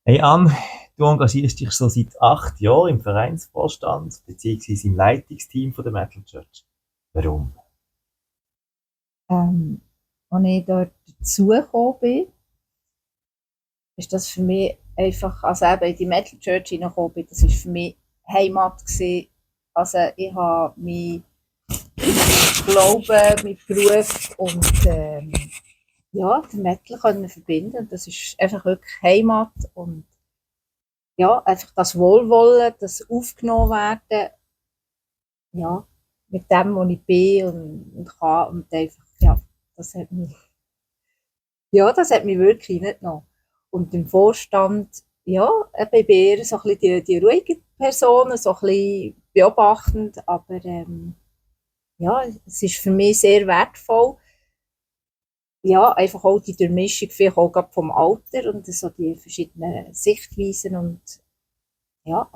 Hey Ann, du engagierst dich schon seit 8 Jahren im Vereinsvorstand bzw. im Leitungsteam von der Metal Church. Warum? Ähm, Als ich dort dazugekommen bin, ist das für mich einfach, also eben in die Metal Church hineingekommen bin, das ist für mich Heimat gewesen. Also ich habe meinen Glauben mit Beruf und ja, den Metal können verbinden. Das ist einfach wirklich Heimat und ja, einfach das Wohlwollen, das aufgenommen werden, ja, mit dem, wo ich bin und kann und einfach, ja, das hat mich Ja, das hat mich wirklich reingenommen. Und im Vorstand, ja, eben, ich bin eher so ein bisschen die ruhige Person, so ein bisschen beobachtend, aber ja, es ist für mich sehr wertvoll, ja, einfach auch die Durchmischung, vielleicht auch gerade vom Alter und so die verschiedenen Sichtweisen und ja,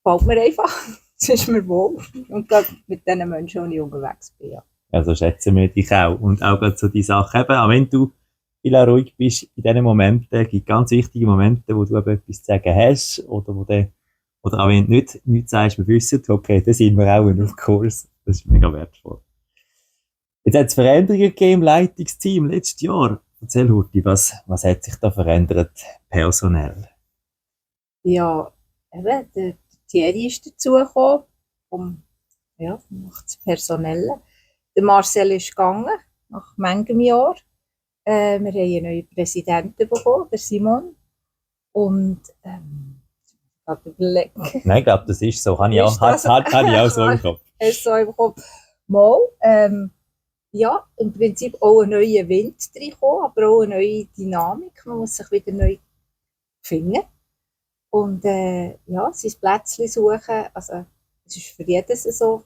gefällt mir einfach. Es ist mir wohl. Und gerade mit den Menschen, die ich unterwegs bin, ja. Also schätzen wir dich auch. Und auch gerade so die Sache eben, auch wenn du viel auch ruhig bist, in diesen Momenten, gibt ganz wichtige Momente, wo du eben etwas zu sagen hast, oder auch wenn du nichts sagst, wir wissen, okay, da sind wir auch auf Kurs. Das ist mega wertvoll. Jetzt hat es Veränderungen gegeben im Leitungsteam letztes Jahr. Erzähl, Hurti, was hat sich da verändert, personell? Ja, eben, der Thierry ist dazugekommen, macht das Personelle. Der Marcel ist gegangen, nach manchem Jahr. Wir haben einen neuen Präsidenten bekommen, der Simon. Und, ich überlegen. Nein, ich glaube, das ist so. Habe ich auch, Ist das? habe ich auch so im Kopf. Hast du so im Kopf? Mal, ja, im Prinzip auch ein neuer Wind reinkommen, aber auch eine neue Dynamik. Man muss sich wieder neu finden. Und ja, sein Plätzchen suchen, also es ist für jedes so,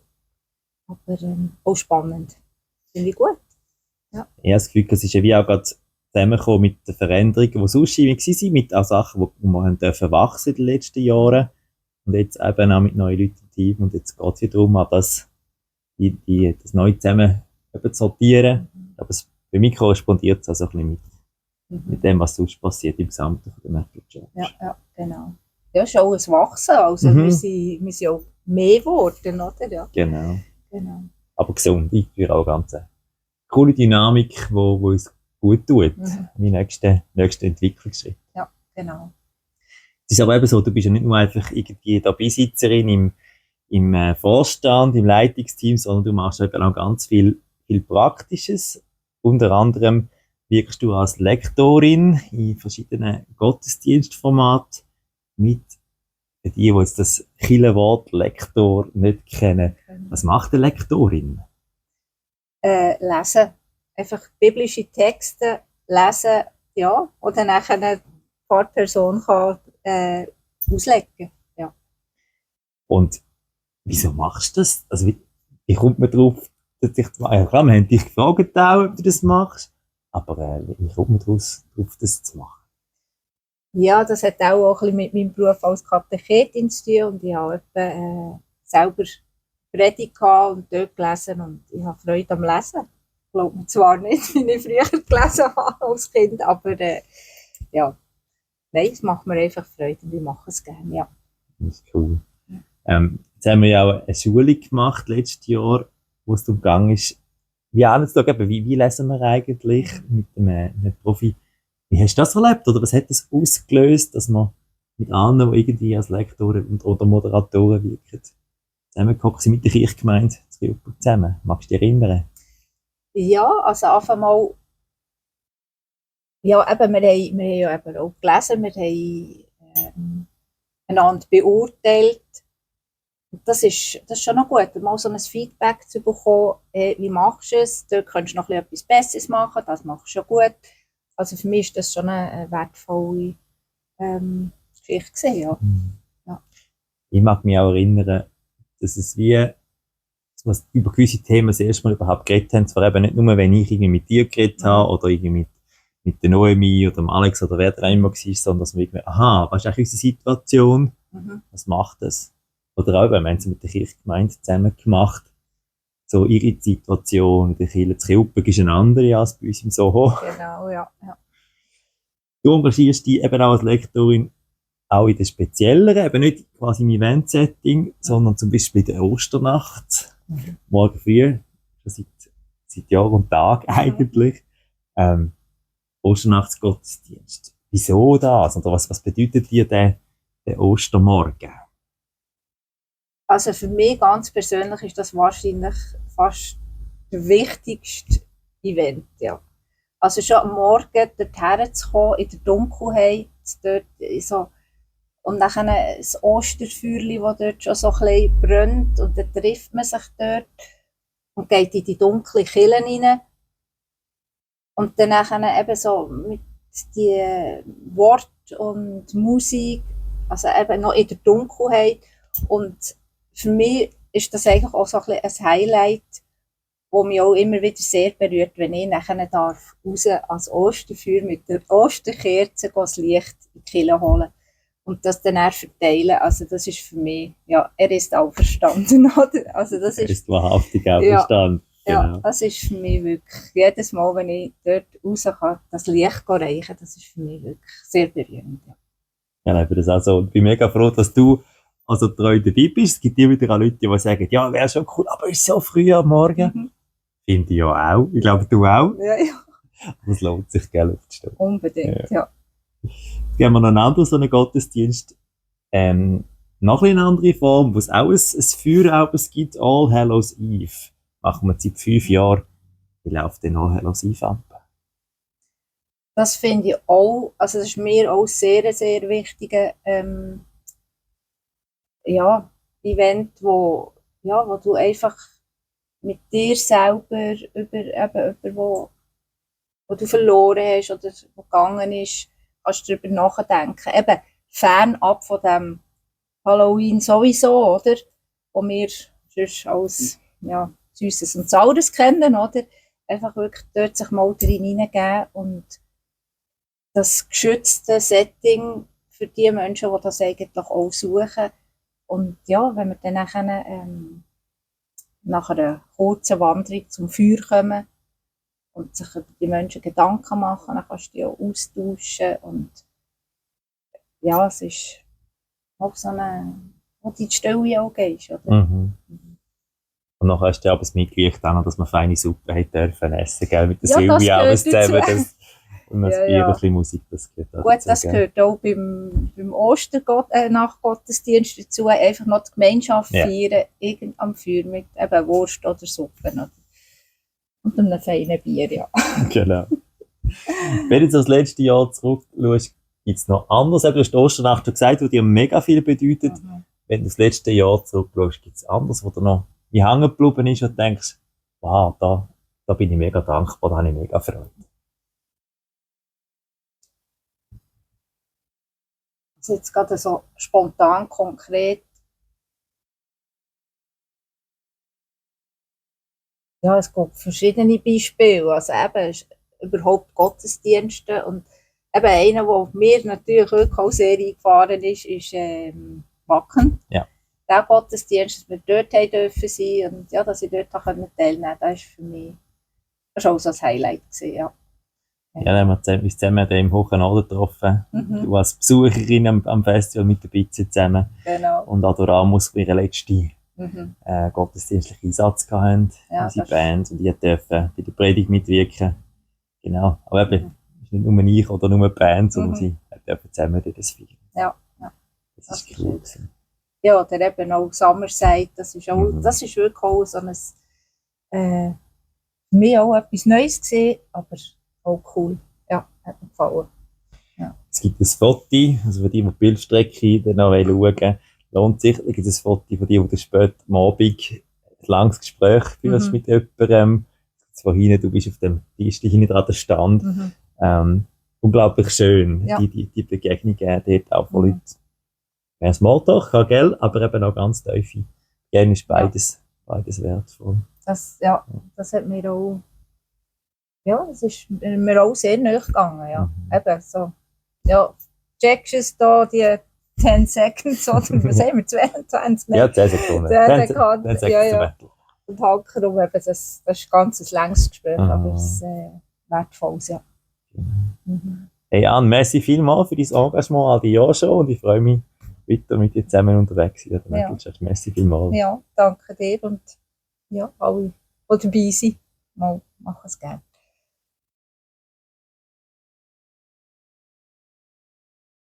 aber auch spannend. Finde ich gut. Ja. Ich habe das Gefühl, es ist ja wie auch gerade zusammengekommen mit den Veränderungen, die sonst immer waren, mit auch Sachen, die wir haben dürfen wachsen in den letzten Jahren. Und jetzt eben auch mit neuen Leuten im Team. Und jetzt geht es wieder darum, das neu zusammen zu sortieren. Aber für mich korrespondiert es also ein bisschen mit dem, was sonst passiert im Gesamten von der Metal Church. Ja, genau. Ja, es ist auch ein Wachsen. Also wir sind ja auch mehr geworden, oder? Ja. Genau. Genau. Aber gesund. Ich führe auch ganz eine coole Dynamik, wo uns gut tut. Mein nächster Entwicklungsschritt. Ja, genau. Es ist aber eben so, du bist ja nicht nur einfach irgendwie da Beisitzerin im Vorstand, im Leitungsteam, sondern du machst eben auch ganz viel Praktisches. Unter anderem wirkst du als Lektorin in verschiedenen Gottesdienstformaten mit. Für die jetzt das Kirchenwort Lektor nicht kennen. Was macht eine Lektorin? Lesen. Einfach biblische Texte lesen, ja, oder nachher eine Pfarrperson kann auslegen. Ja. Und wieso machst du das? Also wie kommt man drauf, dass ich klar, wir haben dich gefragt auch, ob du das machst, aber wie kommt man drauf, das zu machen? Ja, das hat auch ein bisschen mit meinem Beruf als Katechetin zu tun und ich habe selber Predigt und dort gelesen und ich habe Freude am Lesen. Ich glaube zwar nicht, wie ich früher gelesen habe als Kind, aber ja, nein, es macht mir einfach Freude und ich mache es gerne, ja. Das ist cool. Jetzt haben wir ja auch eine Schulung gemacht letztes Jahr, wo es darum gegangen ist, wie lesen wir eigentlich mit einem Profi. Wie hast du das erlebt? Oder was hat das ausgelöst, dass man mit anderen, die irgendwie als Lektoren oder Moderatoren wirken, zusammengekommen sind mit der Kirchgemeinde zusammen? Magst du dich erinnern? Ja, also einfach mal, ja, eben, wir haben ja eben auch gelesen, wir haben einander beurteilt. Und das ist schon noch gut, mal so ein Feedback zu bekommen, wie machst du es, da könntest du noch etwas Besseres machen, das machst du schon gut. Also für mich ist das schon eine wertvolle Geschichte gewesen, ja. Ja. Ich mag mich auch erinnern, dass es wie, dass wir über gewisse Themen das erste Mal überhaupt geredet haben, zwar eben nicht nur, wenn ich irgendwie mit dir geredet habe oder irgendwie mit der Noemi oder dem Alex oder wer da immer war, sondern dass wir irgendwie, aha, was ist eigentlich unsere Situation? Was macht das? Oder auch, wir haben es mit der Kirchgemeinde zusammen gemacht, so ihre Situation, der Kirche zu Kilpeg ist eine andere als bei uns im Soho. Genau, ja. Du engagierst dich eben auch als Lektorin auch in den spezielleren, eben nicht quasi im Event-Setting, sondern zum Beispiel in der Osternacht, morgen früh, schon seit Jahr und Tag eigentlich, Osternachtsgottesdienst. Wieso das? Oder was bedeutet dir der Ostermorgen? Also für mich ganz persönlich ist das wahrscheinlich fast der wichtigste Event, ja. Also schon am Morgen dorthin zu kommen, in der Dunkelheit, dort so, und dann das Osterfeuerchen, das dort schon so ein bisschen brennt, und dann trifft man sich dort und geht in die dunkle Kirche rein. Und dann eben so mit die Wort und Musik, also eben noch in der Dunkelheit. Und für mich ist das eigentlich auch so ein Highlight, das mich auch immer wieder sehr berührt, wenn ich nachher darf raus als Osterfeuer mit der Osterkerze das Licht in die Kirche holen und das dann verteilen. Also das ist für mich, ja, er ist auferstanden, oder? Also das Er ist wahrhaftig auferstanden. Ja, Genau. das ist für mich wirklich, jedes Mal, wenn ich dort raus kann, das Licht reichen, das ist für mich wirklich sehr berührend. Ja, Ja, ich bin das auch so. Ich bin mega froh, dass du also treu dabei bist. Es gibt immer wieder auch Leute, die sagen, ja, wäre schon cool, aber ist so früh am Morgen. Finde ich ja auch. Ich glaube, du auch. Ja, ja. Aber es lohnt sich, gell, aufzustehen. Unbedingt, ja. Jetzt haben wir noch einen anderen so einen Gottesdienst. Noch eine andere Form, wo es auch ein Feuerabend gibt, All Hallows Eve. Machen wir seit 5 Jahren. Wie läuft denn All Hallows Eve ab? Das finde ich auch, also das ist mir auch sehr, sehr wichtiger ja, Event, wo du einfach mit dir selber über wo du verloren hast oder wo gegangen ist, kannst du darüber nachdenken. Eben fernab von dem Halloween sowieso, oder? Wo wir sonst als Süßes und Saures kennen, oder? Einfach wirklich dort sich mal drin hineingeben und das geschützte Setting für die Menschen, die das eigentlich auch suchen. Und ja, wenn wir dann nachher, nach einer kurzen Wanderung zum Feuer kommen und sich über die Menschen Gedanken machen, dann kannst du die auch austauschen. Und ja, es ist auch so eine, wo du in die Stille auch gehst. Oder? Mhm. Und nachher hast du aber das Mitgericht auch noch, dass man feine Suppe hat dürfen essen, gell, mit der Silvia abends zusammen. Und das Bier, ein bisschen Musik, das gehört auch gut, dazu, das gehört auch beim Nachtgottesdienst dazu, einfach noch die Gemeinschaft feiern, irgend am Feuer mit eben Wurst oder Suppe. Oder? Und einem feinen Bier, ja. Genau. Wenn du jetzt das letzte Jahr zurückschaust, gibt es noch anders? Du hast die Osternacht schon gesagt, die dir mega viel bedeutet. Wenn du das letzte Jahr zurückschaust, gibt es anders, wo dir noch wie hängen geblieben ist und denkst, wow, da bin ich mega dankbar, da habe ich mega Freude. Also jetzt gerade so spontan, konkret. Ja, es gibt verschiedene Beispiele. Also eben überhaupt Gottesdienste. Und eben einer, der mir natürlich auch sehr eingefahren ist Wacken. Ja. Der Gottesdienst, dass wir dort dürfen sein und ja, dass ich dort teilnehmen konnte, das war für mich auch so ein Highlight gewesen, ja. Ja, dann haben wir uns zusammen im Hohen Norden getroffen. Du als Besucherin am Festival mit der Bitze zusammen. Genau. Und Adoramus ihren letzten gottesdienstlichen Einsatz hatten, unsere Band. Und ich durfte bei der Predigt mitwirken. Genau. Aber eben, es ist nicht nur ich oder nur die Band, sondern sie dürfen zusammen das feiern. Ja. Das ist cool. Ja, oder eben auch Summerside, das ist wirklich auch so ein, für mich auch etwas Neues gesehen, aber auch cool. Ja, hat mir gefallen. Ja. Es gibt ein Foto, also für die Bildstrecke dann noch schauen wollen, lohnt sich. Es gibt ein Foto von dir, wo du spät am Abend ein langes Gespräch führst mit jemandem. Von hinten, du bist auf dem Tisch hinten dran, der Stand. Unglaublich schön, die Begegnungen dort auch von Leuten. Ja, Smalltalk, gell, aber eben auch ganz tiefe. Gerne ist beides wertvoll. Das hat mir auch, das ist mir auch sehr nahe gegangen, ja. Eben so, ja, checkst du es da, die 10 Seconds, oder was haben wir, 22 Ja, 10 Sekunden. 10 Sekunden, ja. Und Halkerum, eben, das ist ganz ein langes Gespräch, aber es ist wertvoll, ja. Hey, Hey Anne, merci vielmals für dein Engagement all die Jahre schon und ich freue mich, weiter mit dir zusammen unterwegs zu sein. Ja. Merci vielmals. Ja, danke dir und ja, alle, die dabei sind, mal machen es gerne.